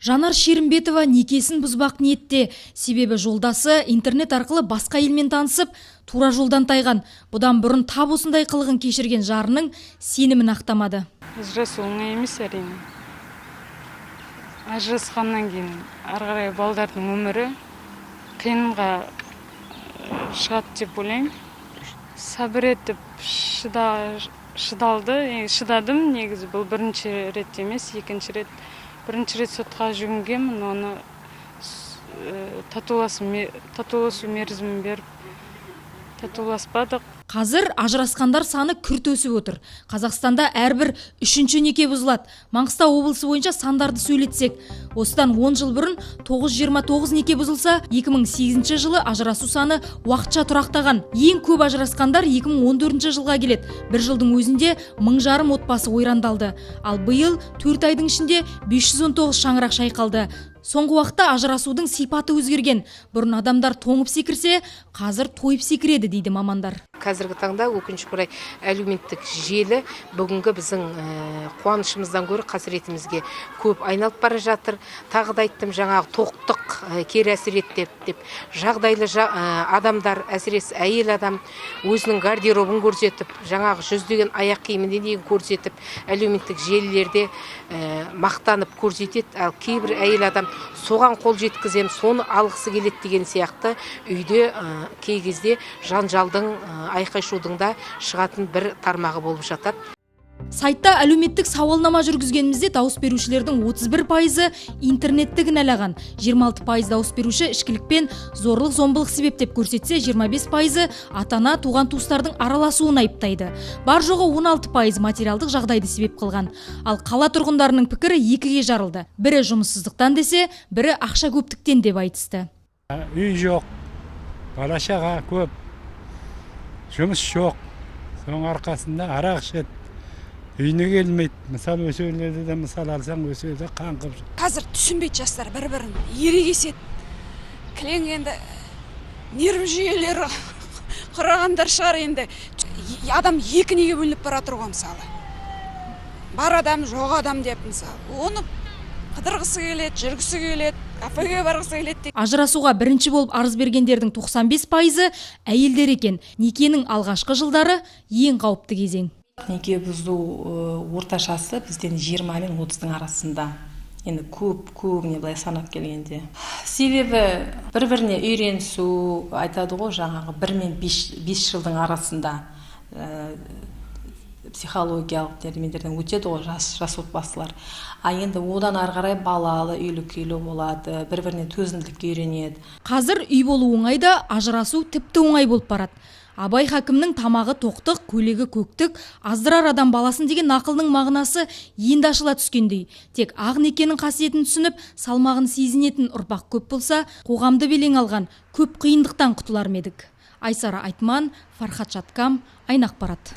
Жанар Шерімбетова некесін бұзбақ ниетте. Себебі жолдасы интернет арқылы басқа әйелмен танысып, тура жолдан тайған. Бұдан бұрын тап осындай қылығын кешірген жарының сенімін ақтамады. Ажырасу оңай емес, әрине. Ажырасқаннан кейін ары қарай балдардың өмірі қиынға шығады деп ойлаймын. Сабыр етіп шыдалды, шыдадым. Негізі бұл бірінші рет емес, екінші рет. Бірінші рет сотқа жүгінгенмін, оны татуласу мерзімін беріп, татуласпадық. Қазір ажырасқандар саны күрт өсіп отыр. Қазақстанда әрбір үшінші неке бұзылады. Маңғыстау облысы бойынша сандарды сөйлетсек, осыдан 10 жыл бұрын 929 неке бұзылса, 2008 жылы ажырасу саны уақытша тұрақтаған. Ең көп ажырасқандар 2014 жылға келеді. Бір жылдың өзінде 1500 отбасы ойрандалды. Ал биыл 4 айдың ішінде 519 шаңырақ шайқалды. Соңғы уақытта ажырасудың сипаты өзгерген. Бұрын адамдар тоңып секірсе, қазір тойып секіреді дейді мамандар. Қазіргі таңда, өкінішке орай, әлеуметтік желі бүгінгі біздің қуанышымыздан гөрі қасіретімізге көп айналып бара жатыр. Тағы да айттым, жаңағы тоқтық кері әсер етті деп. Жағдайлы адамдар, әсіресе әйел адам, өзінің гардеробын көрсетіп, жаңағы жүздеген аяқ киіміне дейін көрсетіп, әлеуметтік желілерде мақтанып көрсетеді. Ал кейбір әйел адам соған қол жеткізем, соны алғысы келеді деген сияқты, үйде кей кезде жанжалдың, айқай-шудың да шығатын бір тармағы болып жатады. Сайтта әлеуметтік сауалнама жүргізгенімізде, дауыс берушілердің 31%-ы интернетті кінәлаған. 26% дауыс беруші ішкілік пен зорлық зомбылық себеп деп көрсетсе, 25%-ы ата-ана, туған туыстардың араласуын айыптайды. Бар жоғы 16% материалдық жағдайды себеп қылған. Ал қала тұрғындарының пікірі екіге жарылды. Бірі жұмыссыздықтан десе, бірі ақша көптіктен деп айтысты. Үй жоқ, бала шаға көп, жұмыс жоқ. Соның арқасында арақ ішеді, үйіне келмейді. Мысалы, осы жерде де, мысал алсаң, осы жерде қаңғып жүр. Қазір түсінбейді жастар бір бірін, ерегеседі кілең. Енді нерв жүйелері құрағандар шығар. Енді адам екі неге бөлініп бара жатыр ғой, мысалы, бар адам, жоқ адам деп. Мысалы, оны қыдырғысы келеді, жүргісі келеді, кафеге барғысы келеді. Ажырасуға бірінші болып арыз бергендердің 95%-ы әйелдер екен. Некенің алғашқы жылдары ең қауіпті кезең. Неке бұзу орташасы бізден 20 мен 30-дың арасында. Енді көп, көбіне былай санап келгенде. Себебі бір біріне үйренісу айтады ғой, жаңағы 1 мен 5 жылдың арасында психологиялық терминдерден өтеді ғой жас отбасылар. А енді одан ары қарай балалы, үйлі күйлі болады, бір біріне төзімділікке үйренеді. Қазір үй болу оңай да, ажырасу тіпті оңай болып барады. Абай хакімнің «тамағы тоқтық, көйлегі көктік аздырар адам баласын» деген нақылының мағынасы енді ашыла түскендей. Тек ақ некенің қасиетін түсініп, салмағын сезінетін ұрпақ көп болса, қоғамды белең алған көп қиындықтан құтылар ма едік. Айсара Айтман, Фархат Шаткам, Айна ақпарат.